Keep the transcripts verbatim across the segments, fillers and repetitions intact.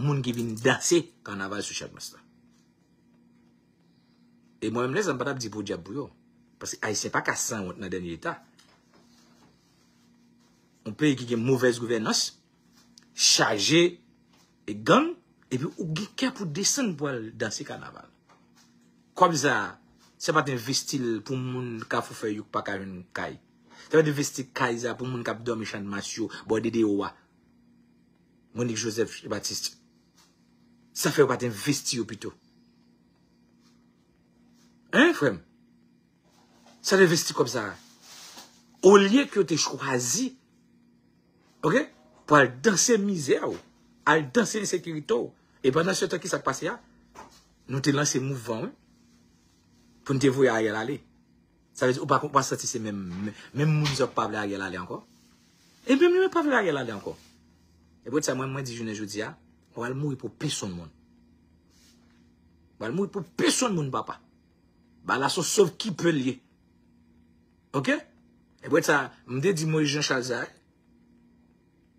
moun ki vin danse kanaval sou Chadmas la. E mwen menm lè sa m pa t ap di podyab pou yo. Paske Ayisyen pa ka sanwont nan dènye eta. Yon peyi ki gen movèz gouvènans, chaje e gang, epi ou gen kè pou desann pou al danse kanaval. Kòb sa, se pa t envesti l pou moun Kafou Fè Youk pa ka jwenn kay. Se pa t envesti kay sa pou moun k ap dòmi Chadmas yo, bò Dedewo a. Monique Joseph Baptiste. Sa fè yo pa t envesti yo pito. Hein, frè m? Sa te envesti kòb sa. Olye ke yo te chwazi, ok, pou al danse mizè w, al danse ensekirite w. E pandan se tan, ki sa k pase a? Nou te lanse mouvman, wi, pou n te voye Ariel ale. Sa vle di, ou pa, ou pa santi se menm, menm moun sa yo pa vle Ariel ale ankò? E menm yo pa vle Ariel ale ankò. E poutèt sa, mwen, mwen di jounen jodi a, mwen pral mouri pou pèsonn moun. Mwen pral mouri pou pèsonn moun, papa. Ba la son sov ki pe l ye. Ok? E poutèt sa, m te di Moïse Jean Charles sa.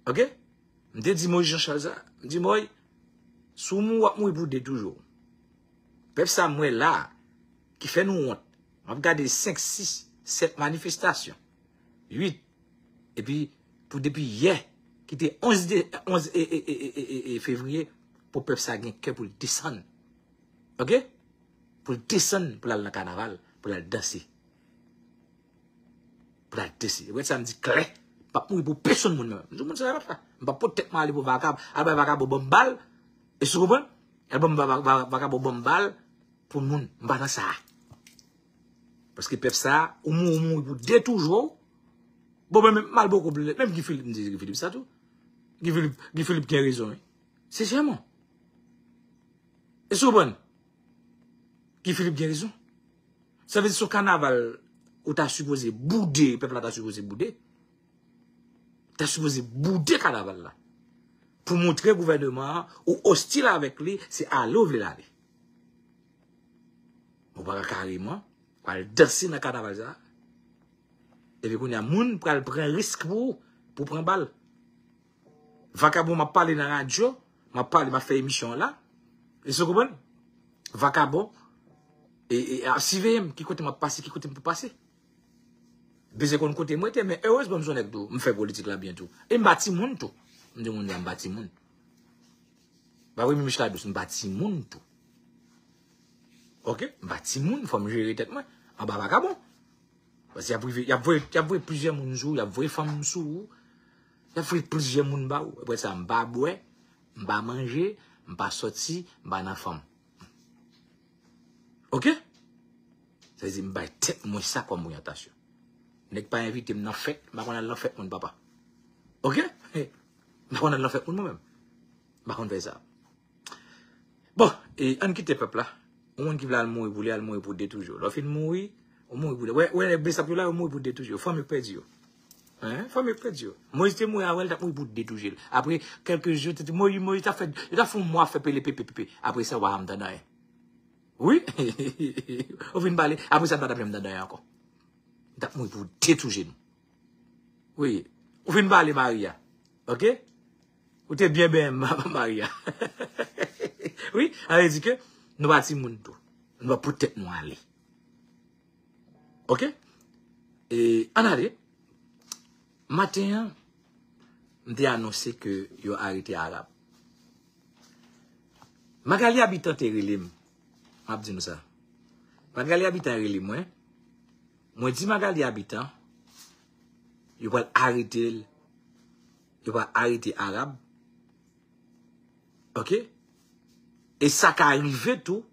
Ok? M te di Moïse Jean Charles sa. M di, Moïse, si w mouri, w ap mouri pou de toujou. Pèp sa m wè la, ki fè nou wont. M ap gade senk, sis, sèt manifestasyon. Uit. Epi, pou depi yè, ki te onz de, onz e, e, e, e, e, e fevriye, pou pèp sa gen kè pou l desann. Ok? Pou l desann, pou l al nan kanaval, pou l al danse. Pou l al danse. E poutèt sa m di klè, m p ap mouri pou pèsonn moun menm. M di moun sa pa sa. M p ap pot tèt mwen ale pou vakab, al bay vakabon ban m bal. Èske w konprann? Al ban m va-, va-, va-, vakabon ban m bal pou moun. M pa nan sa. Paske pèp sa, ou mouri, ou mouri pou de toujou. Bon, men, men, mal boko, menm Guy Philippe, m di Guy Philippe sa tou. Guy Philippe, Guy Philippe gen rezon, wi. Sensèman. Èske w konprann? Guy Philippe gen rezon. Sa vle di se yon kanaval ou ta sipoze boude, pèp la ta sipoze boude. Ta sipoze boude kanaval la. Pou montre gouvènman an ou ostil avèk li, se ale w vle l ale. Ou pa ka kareman pral danse nan kanaval sa. Epi kounye a, moun pral pran risk pou ou, pou pran bal. Vakabon, m ap pale nan radyo, m ap pale, m ap fè emisyon an la. Èske w konprann? Vakabon, e, e, ap siveye m, ki kote m ap pase, ki kote m pou pase. Bezwen konn kote m rete, men erezman m se yon nèg tou, m fè politik la byen tou. E m pa timoun tou. M di moun sa, m pa timoun. Pa vre, Mimi Chikadous, m pa timoun tou. Ok? M pa timoun, fò m jere tèt mwen. Anba vakabon. Paske y ap rive, y ap voye, y ap voye plizyè moun sou ou, y ap voye fanm sou ou. Y ap voye plizyè moun ba ou. Apre sa, m pa bwè, m pa manje, m pa sòti, m pa nan fanm. Ok? Sa vle di, m bay tèt mwen sa kòm oryantasyon. Nèg pa envite m nan fèt, m pa konn al nan fèt moun, papa. Ok? M pa konn al nan fèt moun mwen menm. M pa konn fè sa. Bon, e, ann kite pèp la. Yon moun ki vle al mouri pou li, al mouri pou de tou je w. Lè w fin mouri, ou mouri pou de. Wè, wè, nèg Besap yo la, yo mouri pou de tou je w. Fanmi yo k pèdi yo. Hein? Fanmi yo k pèdi yo. Moyiz te mouri avè l, t ap mouri pou de tou je l. Apre kèlke jou, te, te, Moyiz, Moyiz t ap fè, yo t ap fè yon mwa ap fè pele pepe pepe. Apre sa, w pa janm tande anyen. Wi. Ou fin pale, apre sa, n pa t ap janm tande anyen ankò. Li t ap mouri pou de tou je nou. Wi. Ou fin pale, Maria. Ok? Ou te byen benyen, Maria. Wi, sa vle di ke nou pa timoun tou. Nou pa pou tèt nou ale. Ok? E, ann ale. Maten an, m te anonse ke yo arete Arab. Magalie Habitant te rele m. M ap di nou sa. Magalie Habitant rele mwen. Mwen di Magalie Habitant, yo pral arete l. Yo pral arete Arab. Ok? E sa ka rive tou.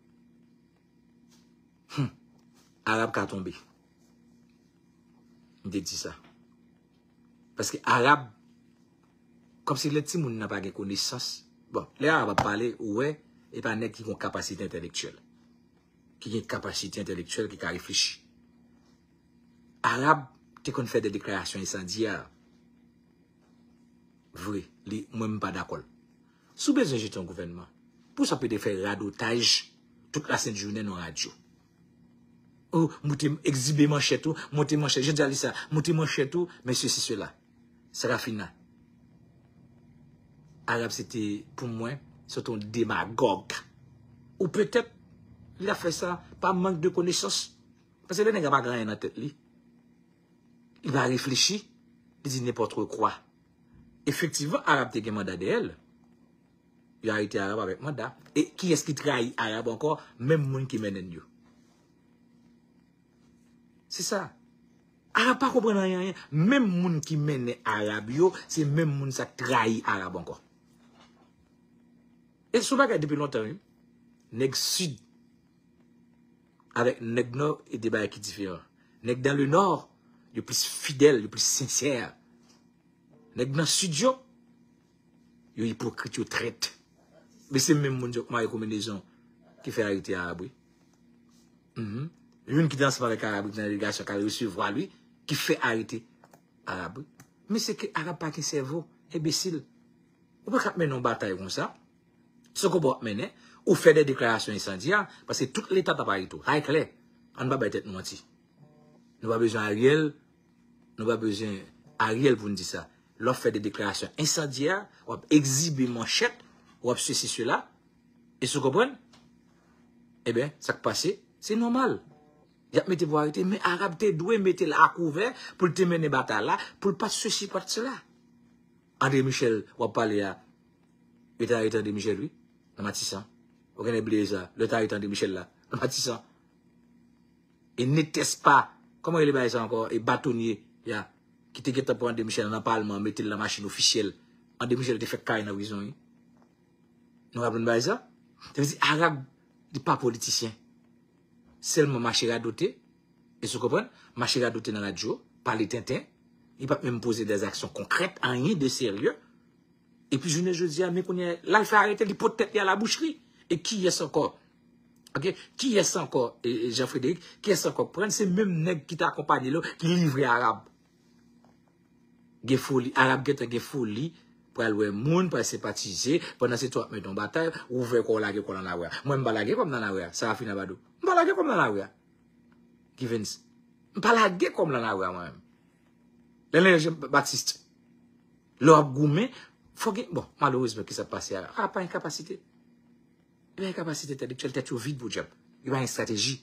Hmm. Arab ka tonbe. M te di sa. Paske Arab, kòmsi lè timoun nan pa gen konesans. Bon, lè Arab ap pale, ou wè, e pa nèg ki gen kapasite entèlektyèl. Ki gen kapasite entèlektyèl, ki ka reflechi. Arab te konn fè de deklarasyon ensandyè. Vre, li, mwen, m pa dakò l. Si w bezwen jete yon gouvènman, pou sa w pede fè radotaj tout lasent jounen nan radyo. Ou, moute, egzibe manchèt ou, monte manchèt, je di a li sa, moute manchèt ou, men sesi, sela. Sarafina. Arab se te, pou mwen, Se yon demagòg. Ou petèt, li ap fè sa pa mank de konesans. Paske lè nèg la pa gen anyen nan tèt li, li pa reflechi, li di nenpòt kwa. Efektivman, Arab te gen manda dèyè l. Yo arete Arab avèk manda. E kiyès ki trayi Arab ankò? Menm moun ki mennen yo. Se sa. Arab pa konprann anyen, anyen. Menm moun ki mennen Arab yo, se menm moun sa k trayi Arab ankò. E se yon bagay depi lontan, wi. Nèg Sid avèk nèg Nò, e de bagay ki diferan. Nèg dans le Nord, yo plis fidèl, yo plis sensè. Nèg nan Sid yo, yo ipokrit, yo trèt. Men se menm moun yo k mare konbinezon ki fè arete Arab, wi. Mhm. Youn ki te ansanm avèk Arab, ki nan delegasyon, k al resevwa l, wi, ki fè arete Arab, wi. Men se ke Arab pa gen sèvo, enbesil. Ou pa ka ap mennen yon batay konsa. Se konba w ap mennen, ou fè de deklarasyon ensandyè, paske tout Leta t ap arete w. Sa e klè. Ann pa bay tèt nou manti. Nou pa bezwen Ariel, nou pa bezwen Ariel pou n di sa. Lè w ap fè de deklarasyon ensandyè, w ap egzibe manchèt, w ap sesi sela, èske w konprann? Ebyen, sa k pase, se nòmal. Y ap mete pou arete, men Arab te dwe mete l akouvè pou l te mennen batay la, pou l pa t sesi, pa t sela. André Michel, w ap pale a, yo te arete André Michel, wi, nan Matisan. Ou genlè bliye sa, lè yo te arete André Michel la, nan Matisan. E n'était-ce pas, kòman rele bagay sa ankò? E batonye, ya, ki te gentan pran André Michel nan palman, mete l nan machin ofisyèl. André Michel te fèk kare nan prizon, wi. Nou raple n bagay sa? Sa vle di Arab, li pa politisyen. Sèlman mache radote, èske w konprann? Mache radote nan radyo, pale tenten, li pa t menm poze des actions concrètes, anyen de serye. Epi jounen jodi a, men kounye a, l al fè arete, li pote tèt li a labouchri. E kiyès ankò? Ok? Kiyès ankò, e, e, Jean Frédéric? Kiyès ankò k pran l? Se menm nèg ki te akonpanye l yo, ki livre Arab. Gen foli, Arab gentan gen foli, pral wè moun, pral senpatize, pandan se tan w ap mennen yon batay, ou ouvè kò w lage kò w nan lari a. Mwen, m pa lage kò m nan lari a, Sarafina Bado. M pa lage kò m nan lari a. Givens. M pa lage kò m nan lari a, mwen menm. Lè Leon Jean Baptiste, lè w ap goumen, fò gen, bon, malerezman, kisa k pase a? A, pa gen kapasite. Yo pa gen kapasite entèlektyèl, tèt yo vid, podyab. Yo pa gen estrateji.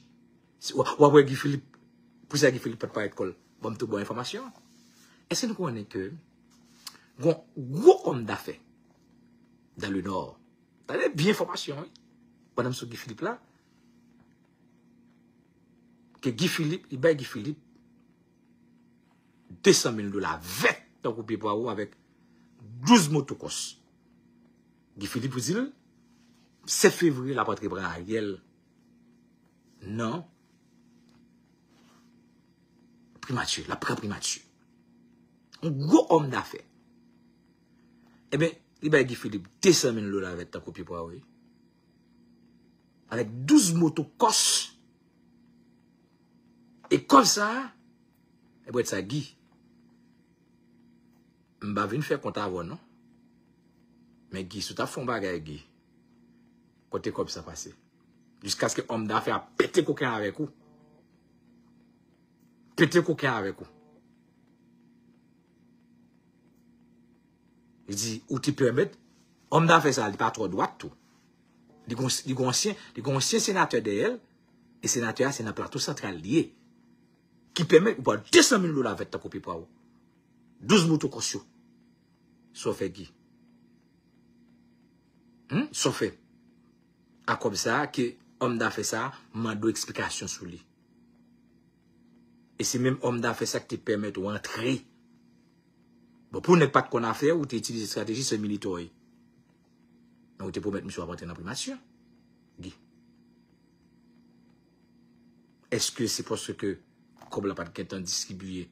Si, w, w ap wè Guy Philippe, poukisa Guy Philippe pa t parèt kò l? Bon, m tou ba w enfòmasyon an. Èske nou konnen ke gon gwo òm dafè dans le Nord? Tande byen enfòmasyon, wi. Pandan m sou Guy Philippe la, ke Guy Philippe, li bay Guy Philippe de san mil dola vèt tankou pye pwawo avèk douz motokòs. Guy Philippe pou di l, sèt fevriye, l ap antre pran Ariel nan primati, l ap pran primati. Yon gwo òm dafè. Ebyen, li bay Guy Philippe de san mil dola vèt tankou pye pwawo, wi. Avèk douz motokòs. E kòb sa a, e brèd sa, Guy. M pa vin fè kont avè w, non. Men Guy, si w t ap fè yon bagay, Guy, kote kòb sa pase? Jiskaske òm dafè a pete koken avèk ou. Pete koken avèk ou. Li di, ou te pèmèt, òm dafè sa, li pa twò dwat tou. Li gon, li gon ansyen, li gon ansyen senatè dèyè l, e senatè a se nan Plato Santral li ye. Ki pèmèt ou pran de san mil dola vèt tankou pye pwawo. Douz motokòs yo. Sa w fè Guy? Hum? Sa w fè? A kòb sa a ke òm dafè sa a mande w eksplikasyon sou li. E se menm òm dafè sa ki te pèmèt ou antre. Bon, pou nèg pa t konn afè, ou te itilize estrateji se militè w ye. Men ou te pwomèt misye w ap antre nan primati. Guy. Èske se paske kòb la pa t gentan distribiye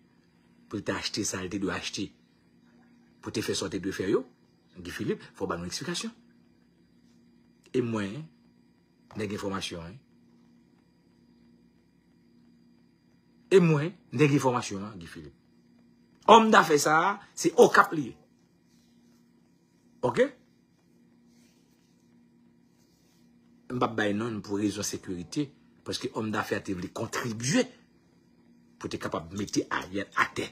pou l te achte sa l te dwe achte, pou te fè sa w te dwe fè yo? Guy Philippe, fò w ba nou eksplikasyon. E mwen, nèg enfòmasyon, wi. E mwen, nèg enfòmasyon an, Guy Philippe. Òm dafè sa a, se Okap li ye. Ok? M p ap bay non l pou rezon sekirite, paske òm dafè a te vle kontribye pou te kapab mete Ariel atè.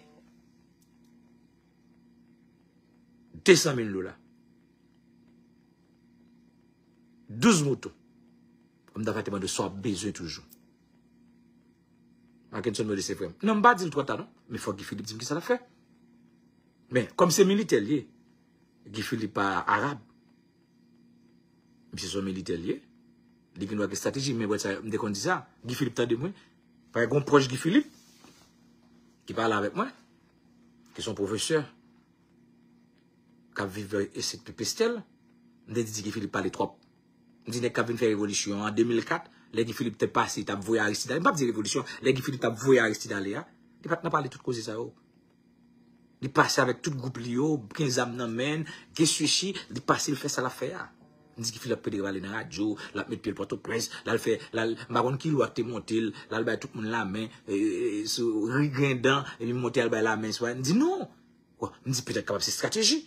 De san mil dola. Douz moto. Kòm ta fè te mande sa w ap bezwen toujou. Mackenson mande se frè m. Non, m pa di l twò ta non. Men fòk Guy Philippe di m kisa l ap fè. Men, kòm se militè l ye, Guy Philippe pa arab. Misye se yon militè l ye. Li gen dwa gen estrateji, men wè sa, m te konn di sa. Guy Philippe tande mwen. Paske gon pwòch Guy Philippe ki pale avèk mwen, ki se yon pwofesè, k ap viv, e, Sent Pèpèstèl. M te di Guy Philippe pale twòp. M di nèg k ap vin fè revolisyon an de mil kat, lè Guy Philippe te pase, t ap voye Aristide ale. M p ap di revolisyon, lè Guy Philippe t ap voye Aristide ale a, li pa t nan pale tout koze sa yo. Li pase avèk tout gwoup li yo, gen zam nan men l, gen swichi, li pase, li fè sa l ap fè a. M di Guy Philippe pede pale nan radyo, l ap met pye l Pòtoprens, l al fè, l al, m pa konn ki lwa k te monte l, l al bay tout moun lamen, e, e, e, sou ri grendan, epi monte al bay lamen, m di non. Bon, m di petèt kapab se estrateji.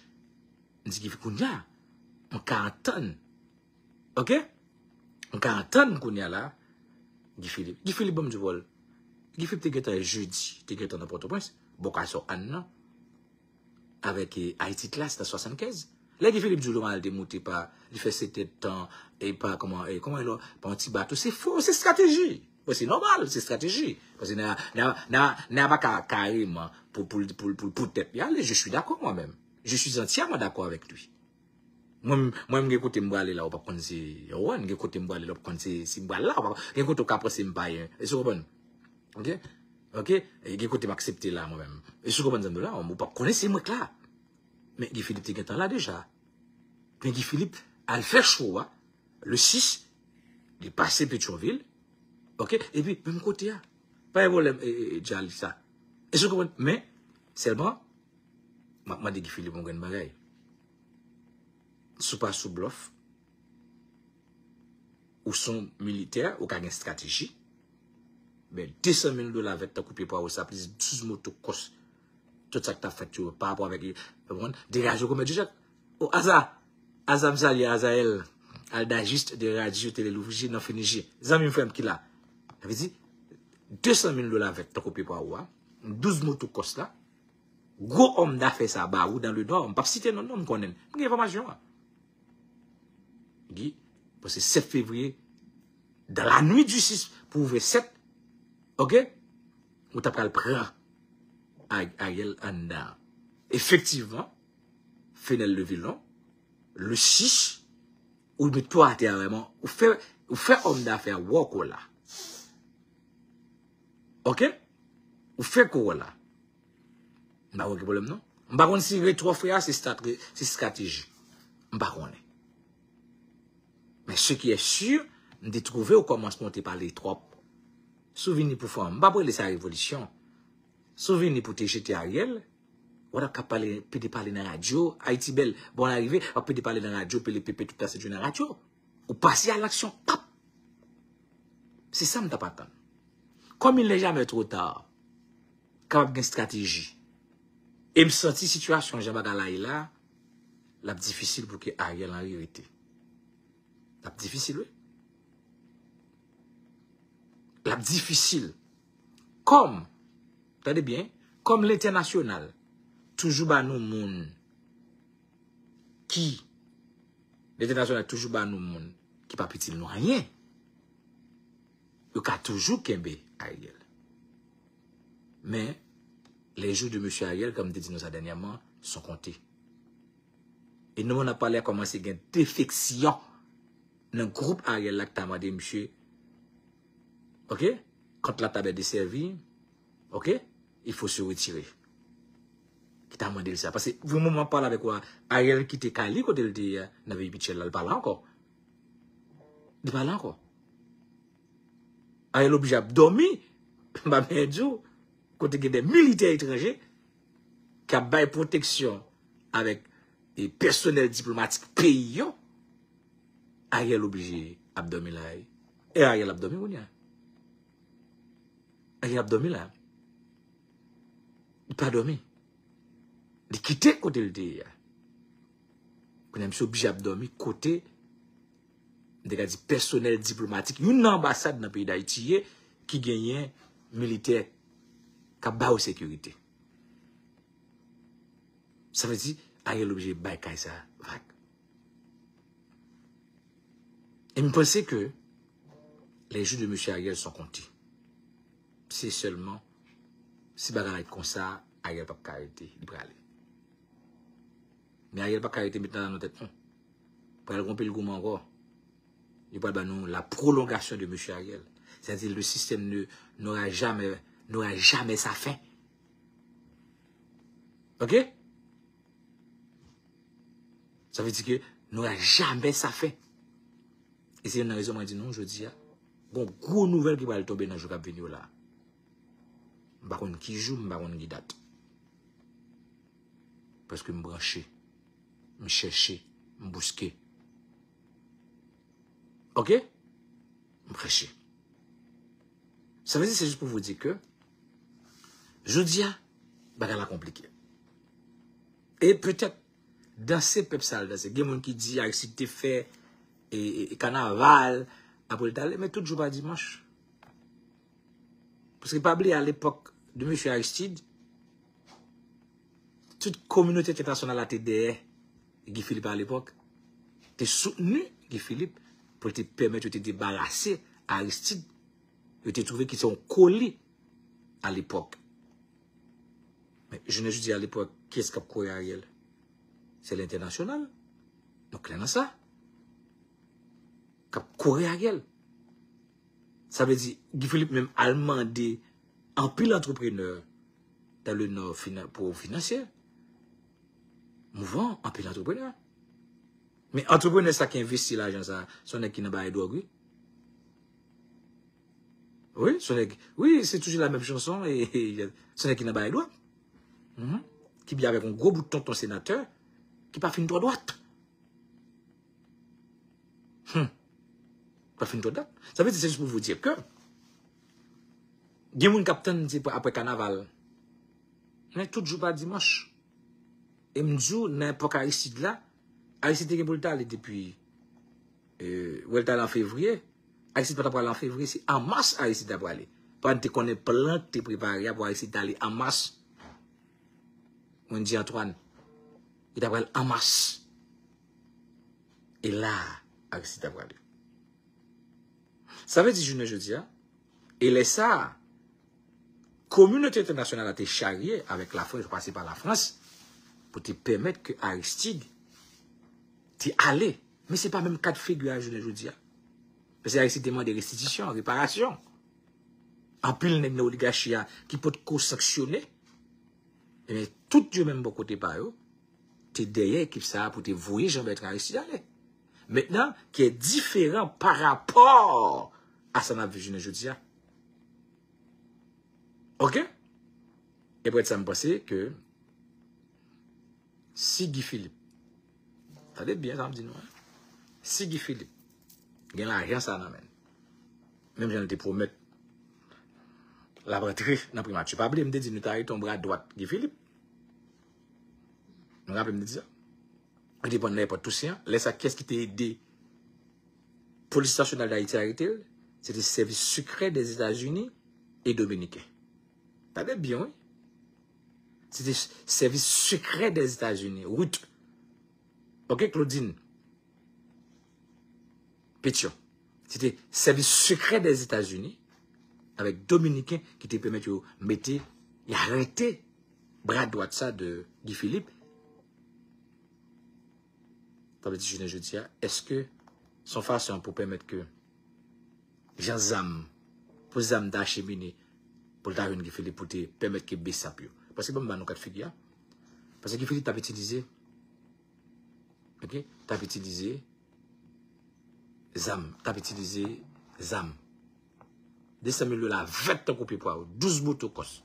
M di Guy Philippe kounye a, m ka antann. Ok? M ka antann kounye a la, Guy Philippe. Guy Philippe, ban m di w, Guy Philippe te gentan jedi, te gentan nan Pòtoprens, bò Kay Sò Ann nan, avèk, e, Haiti Class nan swasannkenz. Lè Guy Philippe di w Jovenel te moute pa, li fè sèt èdtan, e pa, kòman, e, kòman e lò, pa yon ti bato. Se fo, se estrateji. Bon, se nòmal, se estrateji. Paske nèg la, nèg la, nèg la, nèg la pa ka kareman pou, pou, pou, pou, pou tèt li ale. Je suis d'accord moi-même. Je suis entièrement d'accord avec lui. Mwen, mwen, m gen kote m prale la, ou p ap konn se, ou konprann, gen kote m prale la, ou p ap konn se, si m pral la, ou p ap, gen kote ou ka panse m payen. Èske w konprann? Ok? Ok? E gen kote m aksepte la, mwen menm. Èske w konprann sa m di w la? Ou p ap konnen se mwen k la. Men Guy Philippe te gentan la deja. Men Guy Philippe al fè show a, le sis, li pase Petyonvil, ok? Epi, menm kote a. Pa gen pwoblèm, e, e, e, Djali sa. Èske w konprann? Men, sèlman, m ap mande Guy Philippe yon grenn bagay. Si w pa sou blòf, ou se yon militè, ou ka gen estrateji. Men de san mil dola vèt tankou pye pwawo sa, plis douz moto kòs. Tout sa k t ap fèt yo, pa rapò avèk, ou konprann? Degaje w konmèt Jojak. O, Aza! Aza, m salye Azaèl Aldajis de radyo Tele Louvrier nan Finijé. Zanmi m, frè m ki la. Sa vle di, de san mil dola vèt tankou pye pwawo a, douz moto kòs la, gwo òm dafè sa ba ou dans le Nord, m p ap site non, non, m konnen l. M gen enfòmasyon an. Guy, paske sèt fevriye, dans la nuit du six pou ouvè sèt, ok, ou ta pral pran Ay-, Ariel anndan. Efektivman, Fenel Levilon, le sis, ou met pye w atè a vrèman, ou fè, ou fè òm dafè a wè w la. Ok? Ou fè kou w la. M pa wè gen pwoblèm non. M pa konn si retwò frè a se stat-, se estrateji. M pa konnen. Men ce qui est sûr, m te twouve w kòmanse monte pale twòp. Si w vini pou fè, m p ap rele sa revolisyon. Si w vini pou te jete Ariel, w ap ka pale, pede pale nan radyo, Ayiti Bèl, bon arive, w ap pede pale nan radyo, pele pepe tout la senti nan radyo. Ou pase a laksyon, pap! Se sa m t ap atann. Comme il n'est jamais trop tard, kapab gen estrateji. E m santi sitiyasyon jan bagay la ye la, l ap difisil pou ke Ariel Henry rete. L ap difisil, wi. L ap difisil. Kòm, tande byen, kòm lentènasyonal toujou ba nou moun ki, lentènasyonal toujou ba nou moun ki p ap itil nou anyen, yo ka toujou kenbe Ariel. Men, les jours de mesye Ariel, kòm m te di nou sa dènyèman, sont comptés. E nan moman n ap pale a, kòmanse gen defeksyon nan gwoup Ariel la ki ta mande misye, ok, quand la table est desservie, ok, il faut se retirer. Ki ta mande l sa. Paske, pou moman m ap pale avèk ou a, Ariel kite kay li kote l te ye a, nan Veye Mitchell la, li pa la ankò. Li pa la ankò. Ariel oblije ap dòmi, m pa bezwen di w, kote gen de militè etranje k ap bay pwoteksyon avèk, e, pèsonèl diplomatik peyi yo. Ariel oblije ap dòmi la, wi. E Ariel ap dòmi kounye a. Ariel ap dòmi la. Li pa dòmi. Li kite kote l te ye a. Kounye a, misye oblije ap dòmi kote, m te ka di, pèsonèl diplomatik youn nan anbasad nan peyi Dayiti ye, ki genyen militè k ap ba yo sekirite. Sa vle di, Ariel oblije bay kay sa vag. E m panse ke les jours de Mesye Ariel sont comptés. Se sèlman si bagay la konsa, Ariel p ap ka rete, li prale. Men Ariel pa ka rete met nan nan tèt nou. Pral gon pil goumen ankò. Yo pral ba nou la prolongation de Mesye Ariel. C'est-à-dire le système ne n'aura jamais n'aura jamais sa fin. OK? Sa vle di ke n'aura jamais sa fin. E se youn nan rezon mwen di nou jodi a, gon gwo nouvèl ki pral tonbe nan jou k ap vini yo la. M pa konn ki jou, m pa konn ki dat. Paske m branche, m chèche, m bouske. OK? M branche. Sa vle di, se jis pou vou di ke jodi a, bagay la konplike. E petèt, danse pèp sa al danse. Gen moun ki di Aristide te fè e, e, e kanaval, apre l t ale, men tout jou pa dimanch. Paske pa bliye, a lepòk de Mesye Aristide, tout kominote entènasyonal la te dèyè Guy Philippe a lepòk, te soutni Guy Philippe pou l te pèmèt yo te debarase Aristide. Yo te twouve ki se yon koli a lepòk. Men jounen jodi a, lepòk, kiyès k ap kouri Ariel? Se lentènasyonal. Nou klè nan sa. K ap kouri Ariel. Sa vle di, Guy Philippe menm al mande anpil antreprenè dans le Nord finan- pou finanse. Mouvman, anpil antreprenè. Men antreprenè sa ki envesti lajan sa, se yon nèg ki nan bagay dwòg, wi. Wi, se yon nèg, wi, se toujou la menm chanson, e, e, e, se yon nèg ki nan bagay dwòg. Mhm. Ki byen avèk yon gwo bout tonton senatè, ki pa fin twò dwat. Hmm. Pa fin twò dwat. Sa vle di, se jis pou vou di ke gen moun k ap tann se pou apre kanaval. Men tout jou pa dimanch. E m di w, nan epòk Aristide la, Aristide te gen pou l t ale depi, e, wè l t ale an fevriye. Aristide pa t ap prale an fevriye, se an mas Aristide t ap prale. Paske n te konnen plan k te prepare a pou Aristide t ale an mas. Mwen di Antoine, li t ap pral an mas. E la, Aristide t ap prale. Sa vle di jounen jodi a, e lè sa a, kominote entènasyonal la te charye avèk Lafrans, yo pase pa Lafrans, pou te pèmèt ke Aristide te ale. Men se pa menm ka d figi a jounen jodi a. Paske Aristide te mande restitisyon, reparasyon. Anpil nèg nan oligachi a ki potko sanksyone, ebyen, tout yo menm bò kote pa yo, te dèyè ekip sa a pou te voye Jean Bertrand Aristide ale. Mentnan, ki est différent par rapport à sa n ap viv jounen jodi a. OK? E pou èt sa, m panse ke si Guy Philippe, tande byen sa m di nou, en. Si Guy Philippe gen lajan sa nan men l, menm jan l te pwomèt l ap rantre nan primati. Pa bliye, m te di nou ta rete yon bra dwat Guy Philippe. Nou raple m te di sa? Li te pran nan epòk Tousen an. Lè sa, kiyès ki te ede Polis Nasyonal Dayiti arete l? Se te sèvis sekrè dèzetazini e dominiken. Tande byen, wi. Se te sèvis sekrè dèzetazini, Ruth. OK, Claudine Pétion. Se te sèvis sekrè dèzetazini avèk dominiken ki te pèmèt yo mete, y arete bra dwat sa de Guy Philippe. Sa vle di jounen jodi a, èske se yon fason pou pèmèt ke jan zam, pou zam ta achemine, pou l ta jwenn Guy Philippe pou te pèmèt ke besap yo? Paske ban m ba nou kat figi a. Paske Guy Philippe t ap itilize, OK, t ap itilize zam, t ap itilize zam. De san mil dola vèt tankou pye pwawo, douz moto kòs.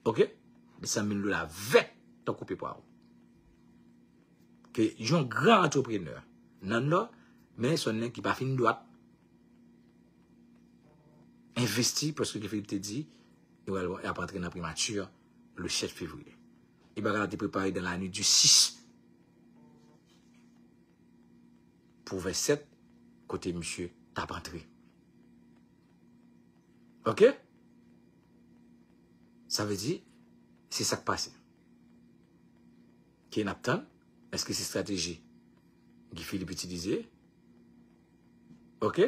OK? De san mil dola vèt tankou pye pwawo. Ke yon gran antreprenè nan Nò, men se yon nèg ki pa fin dwat, envesti, paske Guy Philippe te di, y ap antre nan primati le sèt fevriye. E bagay la te prepare dans la nuit du six pou vèsèt, kote misye t ap antre. OK? Sa vle di, se sa k pase. Ke n ap tann, èske se estrateji Guy Philippe itilize? Ok?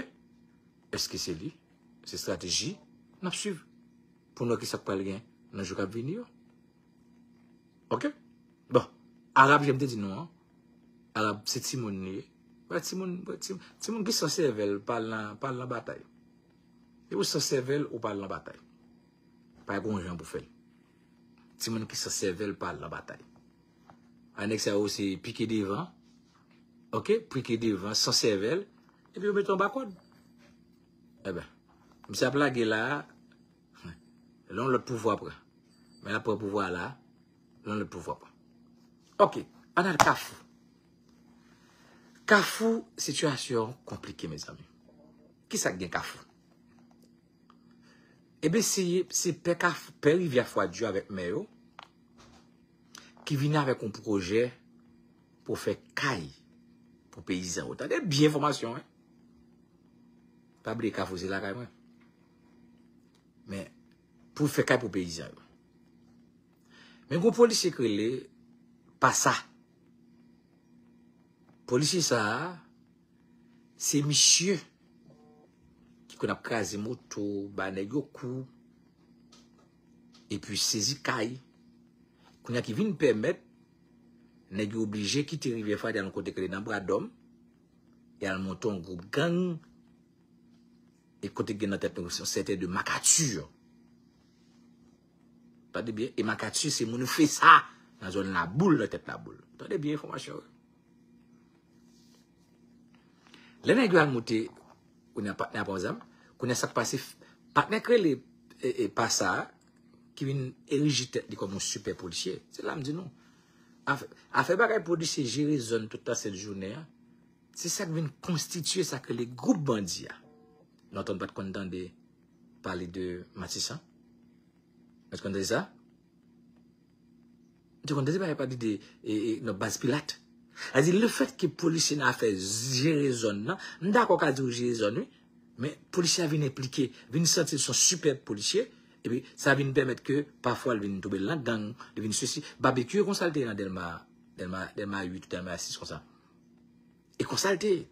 Èske se li? Se estrateji n ap swiv pou n wè ki sa k pral gen nan jou k ap vini yo. Ok? Bon, Arab, jan m te di nou an, Arab se timoun li ye. Wè timoun, wè timoun, timoun ki san sèvèl pa al nan, pa al nan batay. E ou san sèvèl ou pa al nan batay. Pa gen yon jan pou fè l. Timoun ki san sèvèl pa al nan batay. A nèg sa yo se pike devan. Ok? Pike devan, san sèvèl. Epi yo mete anba kòd. Eben, misye ap lage la a, lè yon lòt pouvwa pran. Men l ap pran pouvwa la a, lè yon lòt pouvwa pran. Ok, ann al Kafou. Kafou, sitiyasyon konplike, mezanmi. Kisa k gen Kafou? Eben, se, se pè Kafou, pè Rivyè Fwad yo avèk mè yo ki vini avèk yon pwojè pou fè kay pou peyizan yo. Tande byen enfòmasyon, wi. Pa bliye Kafou se lakay mwen. Men, pou fè kay pou peyizan yo. Men gon polisye k rele Pasa. Polisye sa a, se misye ki konn ap kraze moto, ba nèg yo kou, epi sezi kay. Kounye a ki vin pèmèt nèg yo oblije kite Rivyè Fwad, y al yon kote k rele nan Bradòm, y al monte yon gwoup gang, e kote k gen nan tèt nou yon sèten de Makati. Tande byen, e Makati se moun Fesa nan zòn Laboul, nan tèt Laboul. Tande byen enfòmasyon yo. Lè nèg yo al monte, kounye a patnè a pran zam, kounye a sa k pase, patnè k rele e, e, Pasa a, ki vin erije tèt li kòm yon sipè polisye. Se la m di nou. Afè, afè bagay polisye jere zòn tout la sèt jounen an, se sa k vin konstitye sa k rele gwoup bandi a. Nou antann pa t konn tande pale de Matisan? Nou t konn tande sa? Nou te konn tande pale de, e, e, nan baz Pilat. Sa di, lefètke polisye nan afè jere zòn nan, m dakò ka di w jere zòn, wi, men polisye a vin enplike, vin santi l se yon sipè polisye, epi sa vin pèmèt ke pafwa l vin tonbe nan gang, li vin sesi. Babekyou, e konsa l te ye nan Dèlma, Dèlma, Dèlma uit, Dèlma sis konsa. E konsa l te ye.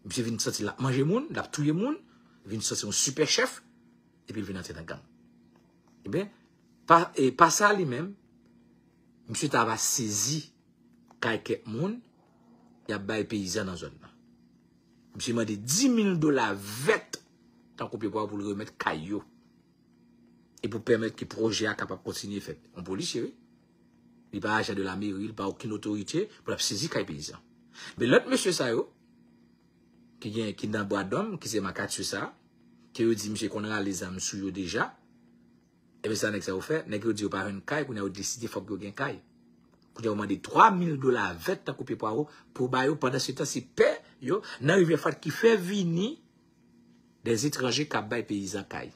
Misye vin santi l ap manje moun, l ap touye moun, vin santi yon sipè chèf, epi l vin antre nan gang. Ebyen, pa, e, Pasa li menm, misye ta va sezi kay kèk moun, y ap bay peyizan nan zòn nan. Misye mande dis mil dola vèt, tankou pye pwav pou l remèt kay yo. E pou pèmèt ke pwojè a kapab kontinye fèt. Yon polisye, wi. Li pa ajan de lameri, li pa okenn otorite pou l ap sezi kay peyizan. Men lòt mesye sa yo, ki gen, ki nan Bradòm, ki se Makati sa, ke yo di misye konn rale zam sou yo deja, ebyen sa nèg sa yo fè, nèg yo di yo pa jwenn kay, kounye a yo deside fòk yo gen kay. Kounye a yo mande twa mil dola vèt tankou pye pwav pou ba yo, pandan se tan se pè yo, nan Rivyè Fwad ki fè vini dè etranje k ap bay peyizan kay.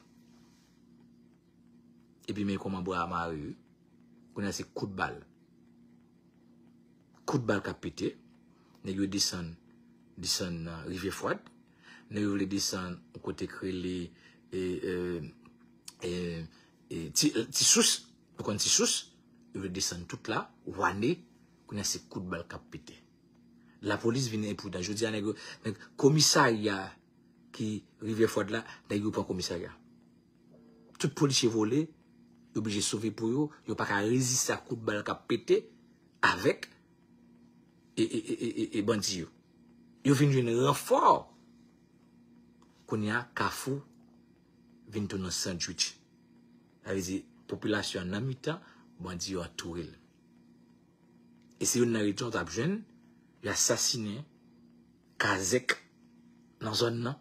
Epi men kòman bwa a mare, wi. Kounye a se kout bal. Kout bal k ap pete. Nèg yo desann, desann nan Rivyè Fwad. Nèg yo vle desann yon kote k rele, e, e, e, e, Ti, Ti Sous. Ou konn Ti Sous? Yo vle desann tout la, Wane. Kounye a se kout bal k ap pete. Lapolis vin enpwidan. Jodi a, nèg yo, nèg komisarya ki Rivyè Fwad la, nèg yo pran komisarya. Tout polisye vole, yo blije sove po yo, yo pa ka reziste a kout bal k ap pete avèk e, e, e, e, e, e bandi yo. Yo vin jwenn ranfò. Kounye a, Kafou vin tounen yon sandwich. Sa vle di, popilasyon an nan mitan, bandi yo antoure l. E se youn nan rezon w t ap jwenn, yo asasinen kazèk nan zòn nan.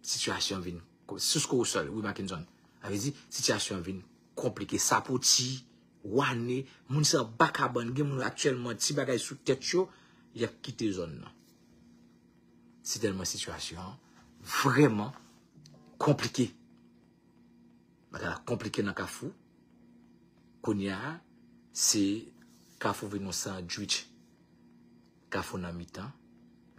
Sitiyasyon vin, sous korosòl, wi, Mackenson. Sa vle di, sitiyasyon vin konplike. Sapoti, Wane, moun se anba kabann, gen moun aktyèlman, ti bagay sou tèt yo, y ap kite zòn nan. Se tèlman sitiyasyon an vrèman konplike. Bagay la konplike nan Kafou. Kounye a, se Kafou vin yon sandwich. Kafou nan mitan,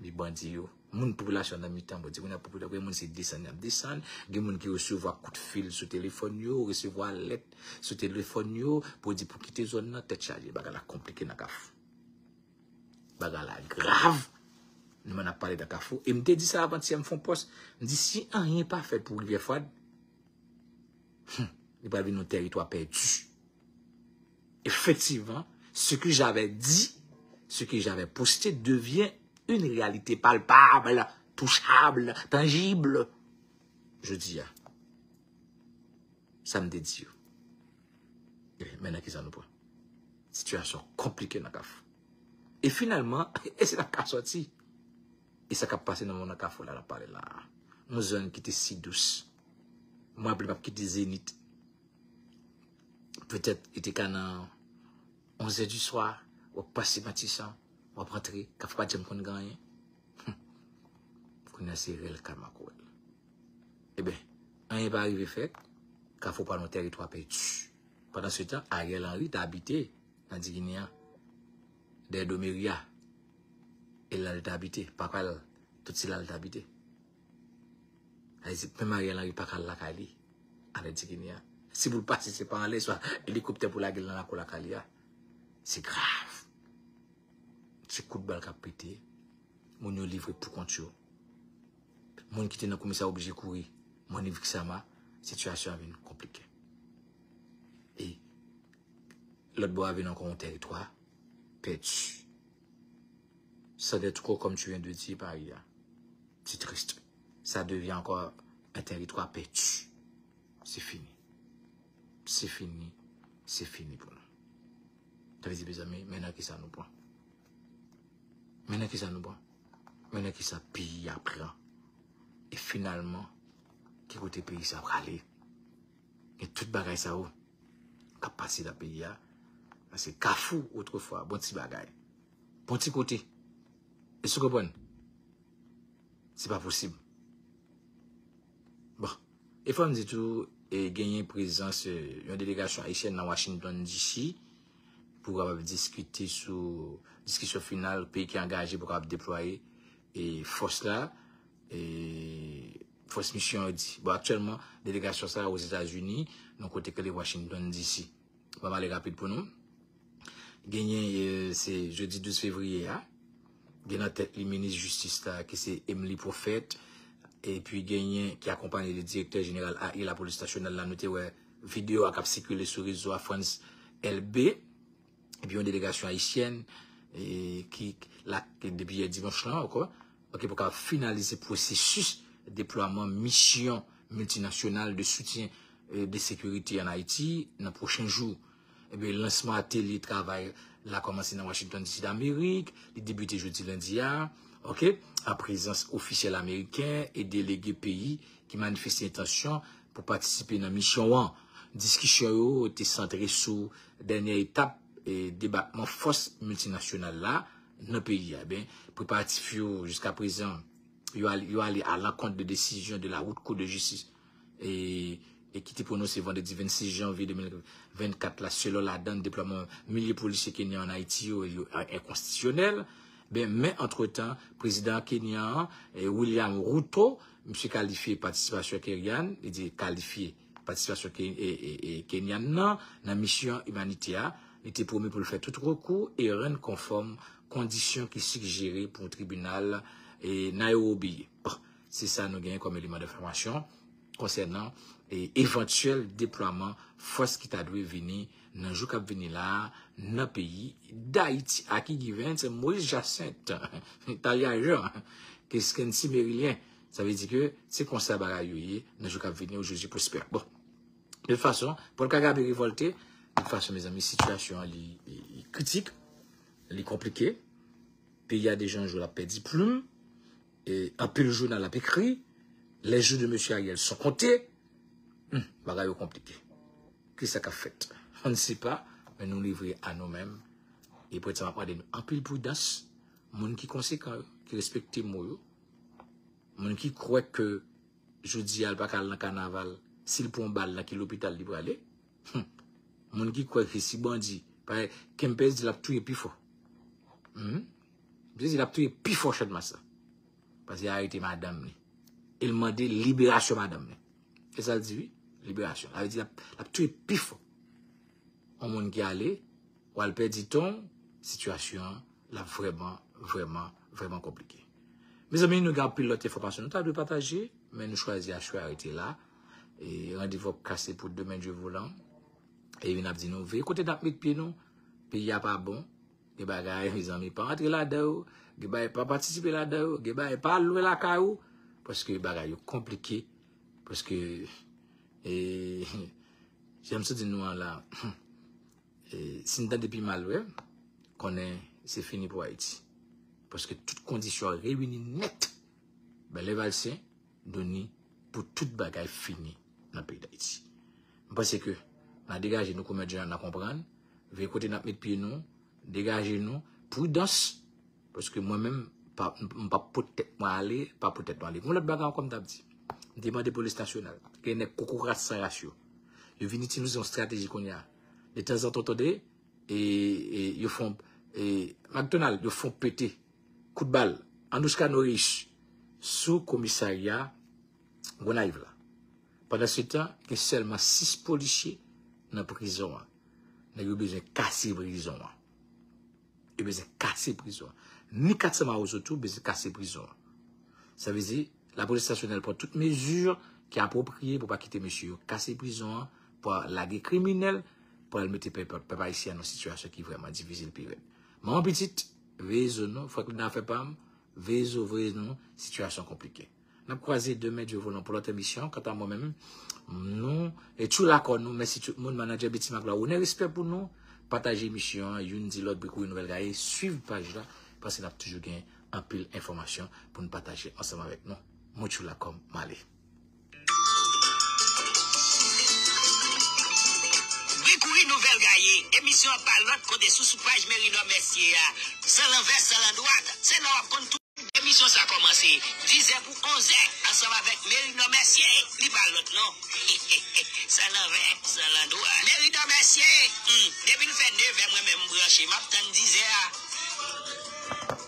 li bandi yo. Moun popilasyon nan mitan, bon, di moun nan popilasyon, gen moun se desann y ap desann, gen moun ki resevwa kout fil sou telefòn yo, resevwa lèt sou telefòn yo, pou di pou kite zòn nan, tèt chaje, bagay la konplike nan Kafou. Bagay la grav. Nou menm n ap pale nan Kafou. E m te di sa avantyè, m fè yon pòs. M di, si anyen pa fèt pou Rivyè Fwad, hmm, li pral vin yon tèritwa pèdi. Effectivement, ce que j'avais dit, ce que j'avais posté devient une réalité palpable, touchable, tangible. Jodi a, sa m te di yo. E, men nan ki sa nou pran? Sitiyasyon konplike nan Kafou. E finalman, e se la ka sòti. E sa k ap pase nan mond nan Kafou la, n ap pale la. Yon zòn ki te si dous. Mwen, raple m ap kite Zenith. Petèt, li te ka nan onzè di swa, w ap pase Matisan, w ap antre, Kafou pa t janm konn gen anyen. Kounye a se rèl kal makorèl. Eben, anyen pa rive fèt, Kafou pral yon tèritwa pèdi. Pandansetan, Ariel Henry t abite nan Digini an, dèyè do meri a. E la li t abite, pa pral, tout se la li t abite. Sa vle di, menm Ariel Henry pa ka al lakay li, anlè Digini an. Si pou l pase, se pa anlè, swa elikoptè pou lage l nan lakou lakay li a. Se grav. Se kout bal k ap pete. Moun yo livre pou kont yo. Moun ki te nan komisarya oblije kouri. Mwen, Nick Sama, sitiyasyon an vin konplike. E lòt bò a vin ankò yon tèritwa pèdi. C'en est trop, comme tu viens de dire, Maria. C'est triste. Ça devient encore un territoire perdu. Se fini. Se fini. Se fini pou nou. Sa vle di, mezanmi, men nan ki sa nou pran. Men nan ki sa nou pran. Men nan ki sa peyi a pran. E finalman, ki kote peyi sa prale? E tout bagay sa yo k ap pase nan peyi a. Paske Kafou, otrefwa, bon ti bagay. Bon ti kote. Èske w konprann? Se pa posib. Bon. E fò m di tou, e genyen prezans, e, yon delegasyon ayisyèn nan Washington D C pou kapab diskite sou diskisyon final, peyi ki angaje pou kapab deplwaye, e, fòs la, e, fòs misyon an di. Bon, aktyèlman, delegasyon sa a Ozetazini, nan kote k rele Washington D C. Ban m ale rapid pou nou. Genyen, e, se jedi douz fevriye a. Gen nan tèt li minis jistis la, ki se Emmelie Prophète. Epi genyen ki akonpaye de direktè jeneral A I Lapolis Nasyonal la. Nou te wè videyo a k ap sikile sou rezo a, Frantz Elbé. Epi yon delegasyon ayisyèn, e, ki la depi yè dimanch lan ankò. Ok, pou kapab finalize pwosesis deplwaman misyon miltinasyonal de soutyen, e, de sekirite ann Ayiti nan pwochen jou. Ebyen, lansman atelye travay la kòmanse nan Washington D C Damerik, li debite jodi lendi a, ok, an prezans ofisyèl ameriken e delege peyi ki manifeste entansyon pou patisipe nan misyon an. Diskisyon yo te santre sou dènye etap, e, debakman fòs miltinasyonal la nan peyi a. Ebyen, preparatif yo jiska prezan, yo ale, yo ale a lankont de desizyon de la Haute Cour de Justice, e, e ki te pwononse vandredi vennsis janvye de mil vennkat la, selon ladan deplwaman milye polisye kenyan ann Ayiti yo, yo enkonstitisyonèl. Ben, men antretan, prezidan kenyan an, e, William Ruto, misye kalifye patisipasyon kenyan, li di kalifye patisipasyon ke, e, e, e, kenyan nan, nan misyon imanitè a, li te pwomèt pou l fè tout rekou e rann konfòm kondisyon ki sigjere pou tribinal, e, Nairobi. Bon, se sa nou genyen kòm eleman enfòmasyon konsènan, e, evantyèl deplwaman fòs ki ta dwe vini nan jou k ap vini la a nan peyi Dayiti. Aki Givens, Moïse Jacinthe, Talyajan, Keskensi Merilyen. Sa vle di ke se konsa bagay yo ye nan jou k ap vini yo, Jezi Prospè. Bon, de tout fason, Pòl Kagame revòlte. De tout fason, mezanmi, sitiyasyon an li, li, li kritik, li konplike. Peyi a deja yon jou l ap pèdi plim. E anpil jounal ap ekri, les jours de Monsieur Ariel sont comptés. Hmm, bagay yo konplike. Kisa k ap fèt? On ne sait pas, men nou livre a nou menm. E prèt sa m ap mande nou anpil pridans. Moun ki konsekan yo, ki respekte mo yo. Moun ki kwè ke jodi a l pa ka al nan kanaval, si l pran bal, nan ki lopital li prale? Hmm. Moun ki kwè ke si bandi, parèy Kempès di l ap touye pi fò. Hmm. Misye di l ap touye pi fò Channmas la. Paske y arete madanm li. E l mande liberasyon madanm li. E sa l di, wi. Liberasyon. Sa vle di l ap, l ap touye pi fò. Yon moun ki ale, w al pèdi ton, sitiyasyon an, l ap vrèman, vrèman, vrèman konplike. Mezanmi, nou gen anpil lòt enfòmasyon nou ta dwe pataje, men nou chwazi achwe a rete la. E randevou ap kase pou demen Dye volan. E vin ap di nou, veye kote n ap met pye nou. Peyi a pa bon. Gen bagay, mezanmi, pa antre ladan yo. Gen bagay, pa patisipe ladan yo. Gen bagay, pa lwe lakay ou. Paske bagay yo konplike. Paske, e, jan m sot di nou an la, e, si n tande pi mal, wè, konnen se fini pou Ayiti. Paske tout kondisyon reyini nèt. Bèlè Valsyen, Doni, pou tout bagay fini nan peyi Dayiti. M panse ke n a degaje nou, kòm jan n a konprann, veye kote n ap met pye nou, degaje nou, pridans, paske mwen menm, pa, m pa pot tèt mwen ale, pa pot tèt nou ale. Yon lòt bagay ankò m t ap di, m te mande polis nasyonal, gen nèg kokorat san ras yo. Yo vin itilize yon estrateji kounye a. Detanzantan, tande, e, e, yo fon, e, McDonald, yo fon pete kout bal, Anouchka Norris, sou komisarya Gonayiv la. Pandan se tan, gen sèlman sis polisye nan prizon an. Nèg yo bezwen kase prizon an. Yo bezwen kase prizon an. Ni kat san Mawozo tou bezwen kase prizon an. Sa vle di, lapolis nasyonal pran tout mezi ki apwopriye pou pa kite mesye yo kase prizon an, pou lage kriminèl, pou al mete pèp, pèp ayisyen an nan sitiyasyon ki vrèman difisil pi rèd. Manman pitit, veye zo nou, frè Claude nan afè pa m, veye zo, veye nou, sitiyasyon konplike. N ap kwaze demen, Dye volan, pou lòt emisyon. Kanta mwen menm, nou, e tchou lakò nou, mèsi tout moun, manadjè Beti Maglo, onè, respè pou nou, pataje emisyon an, youn di lòt, Bri Kouri Nouvèl Gaye, swiv paj la, paske n ap toujou gen anpil enfòmasyon pou n pataje ansanm avèk nou. Mwen tchou lakò m, m ale. Bri Kouri Nouvèl Gaye, emisyon an pa lòt kote sou, sou paj Meridor Mercier a, san lanvè, san landwat, se la w ap konn tout. Emisyon sa kòmanse dizè pou onzè ansanm avèk Meridor Mercier. Li pa lòt non. San lanvè, san landwat. Meridor Mercier, hmm, depi l fè nevè, mwen menm m branche, m ap tann dizè a.